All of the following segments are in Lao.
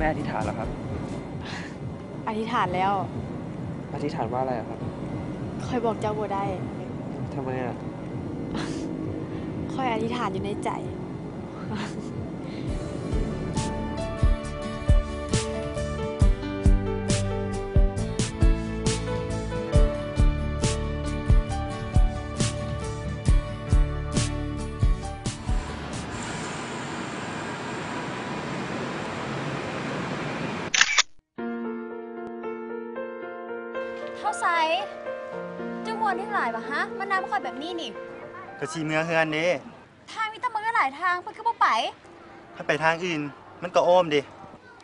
ອະທິຖານແລ້ວ ອະທິຖານແລ້ວ. ອະທິຖານວ່າອະໄລອະຄັບ? ຂ້ອຍບອກເຈົ້າບໍ່ໄດ້. ທຳໄມອະ? ຂ້ອຍອະທິຖານຢູ່ໃນໃຈ. ທ້າວໄຊ, ເຈົ້າມ່ວນແຮງຫຼາຍຫວາຫະ? ມານຳຂ້ອຍແບບນີ້ນີ້. ກະຊິເມືອເຮືອນເດ້. ທາງມີຕັ້ງບັກຫຼາຍທາງ, ເພິ່ນຄືບໍ່ໄປ? ຄັນໄປທາງອື່ນ ມັນກະອ້ອມເດ້.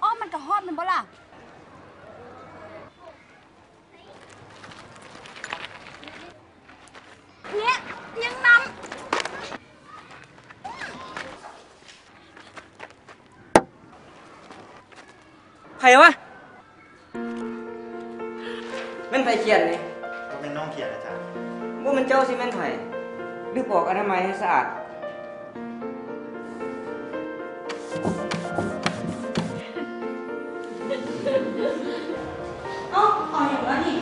ອ້ອມມັນກະຮອດແມ່ນບໍ່ລະ? ເນຍ ຍັງນຳ. ໃຜວະ? ແມ່ນໃຜຂຽນນີ້? ບໍ່ແມ່ນນ້ອງຂຽນ ອາຈານ. ບໍ່ແມ່ນເຈົ້າຊິແມ່ນໃຜ? ລືບອອກອະນາໄມໃຫ້ສະອາດ. ເອົ້າ ເອົາຫຍັງວະນີ້?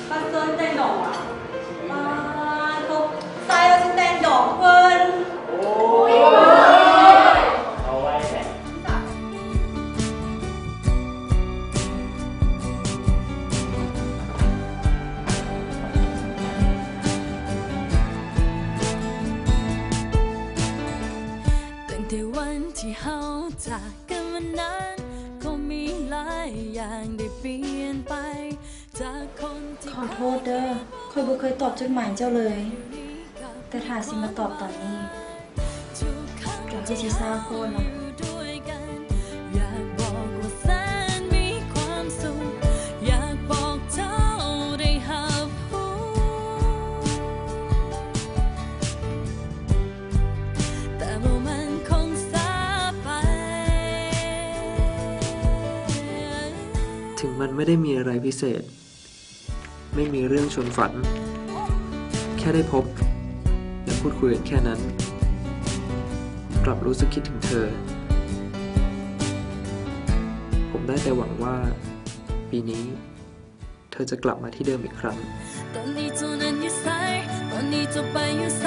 ປາເຊີນແຕ່ງດອກຫວາ? ປາໂທ ໃສ່ວ່າຊິແຕ່ງດອກເພິ່ນ. ໂອ້ຍ ເອົາໄວ້ແທ້. ຕັ້ງແຕ່ວັນທີ່ເຮົາຈາກກັນມານັ້ນ ກໍມີຫຼາຍຢ່າງໄດ້ປ່ຽນໄປ ຈາກຄົນທີ່ ຂໍໂທດເດີ ຂ້ອຍບໍ່ເຄີຍຕອບຈົດໝາຍເຈົ້າເລີຍ. ແຕ່ຖ້າຊິມາຕອບຕອນນີ້ ຈົນເຈົ້າຊິຊ້າໂພດລະ. ເຖິງມັນໄມ່ໄດ້ມີອະໄລພິເສດ, ໄມ່ມີເລື່ອງຊວນຝັນ, ແຄ່ໄດ້ພົບ ແລະ ພູດຄຸຍກັນແຄ່ນັ້ນ, ກັບຮູ້ສຶກຄິດເຖິງເທີ. ຜົມໄດ້ແຕ່ຫວັງວ່າ ປີນີ້ ເທີຈະກັບມາທີ່ເດີມອີກຄັ້ງ. ຕອນນີ້ເຈົ້ານັ້ນຢູ່ໃສ? ຕອນນີ້ເຈົ້າໄປຢູ່ໃສ?